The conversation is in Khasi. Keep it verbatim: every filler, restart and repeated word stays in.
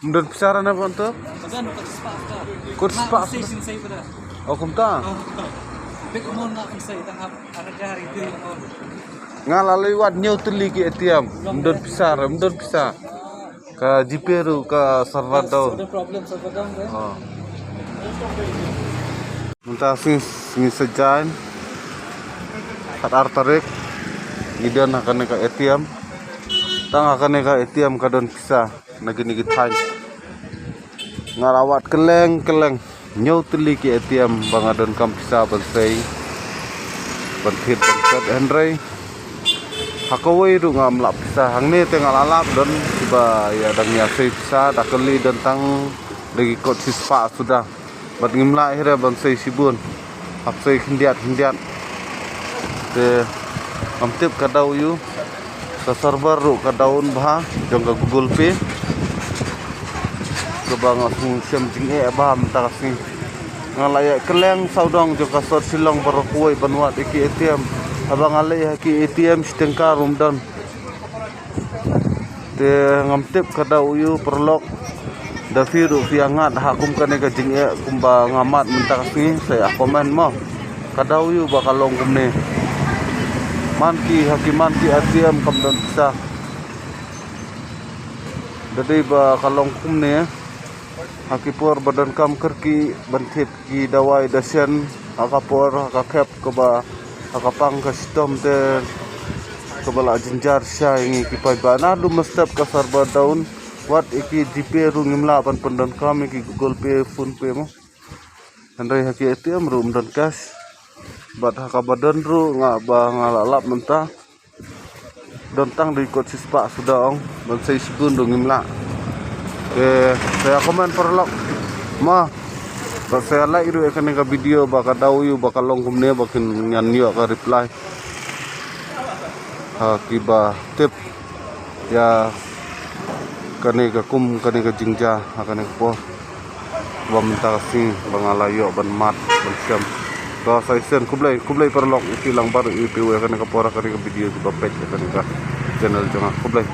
Mdon pisa ra na bon to? Kut spah. O kumta. Nga la lei wad hynñiew tylli ki A T M. Mdon pisa ra, mdon pisa. Ka GPay ruh ka server down. Mynta sngi, sngi Saitjaiñ, khat ar tarik, ngi don ha kane ka A T M. Tang ha kane ka A T M ka don pisa na kine ki thaiñ. Nga la wad kylleng kylleng, hynñiew tylli ki A T M ba nga donkam pisa ban sei, ban thied ban set, hynrei ha kawei ruh ngam lap pisa. Hangne te nga la lap don kiba ïa dang ïa sei pisa, da kali don tang da ki kot shispah suda. Bad ngim lah hi re ban sei shibun. Hap sei khyndiat khyndiat. Te ngam tip ka daw aiu. Ka server ruh ka down bha jong ka Google Pay. Kaba nga sngew shem jingeh bha mynta ka sngi. Nga la ïa kylleng sawdong jong ka sor Shillong baroh kawei ban wad ïa ki A T M. Haba nga leit ha ki A T M shi tyngka ruh ym don. Te ngam tip ka daw aiu paralok. Da phi ruh phi ïa ngat ha kum kane ka jingeh kumba nga mad mynta ka sngi, sa ïa comment mo. Ka daw aiu ba ka long kumne. Man ki, ha ki man ki A T M kam don pisa. Da dei ba ka long kumne. Ha ki por ba donkam kyrkieh ban thied ki dawai dashen, ha ka por, ha ka khep kaba, ha ka pang ka shitom te kaba la jynjar sha ïa ngi ki paidbah. Naduh mynstep ka server down, wat ïa ki GPay ruh ngim lah ban pyndonkam, ïa ki Google Pay, PhonePe mo. Hynrei ha ki A T M ruh ym don cash. Bad ha kaba don ruh nga ba nga la lap mynta. Don tang da ki kot shispah suda ong, ban sei shibun ruh ngim lah. Te sa ïa comment paralok. Mo. Bad sa ïa like ruh ïa kane ka video ba ka daw aiu ba ka long kumne ba kin ngan ïoh ka reply. Ha kiba tip ïa kane ka kum, kane ka jingjia ha kane ka por. Ba mynta ka sngi ba nga la ïoh ban mad ban shem. Ba sa shisien, khublei, khublei paralok, ïa phi lang baroh ïa phi ïa kane ka por, kane ka video kiba peit ïa kane ka channel jong nga. Khublei.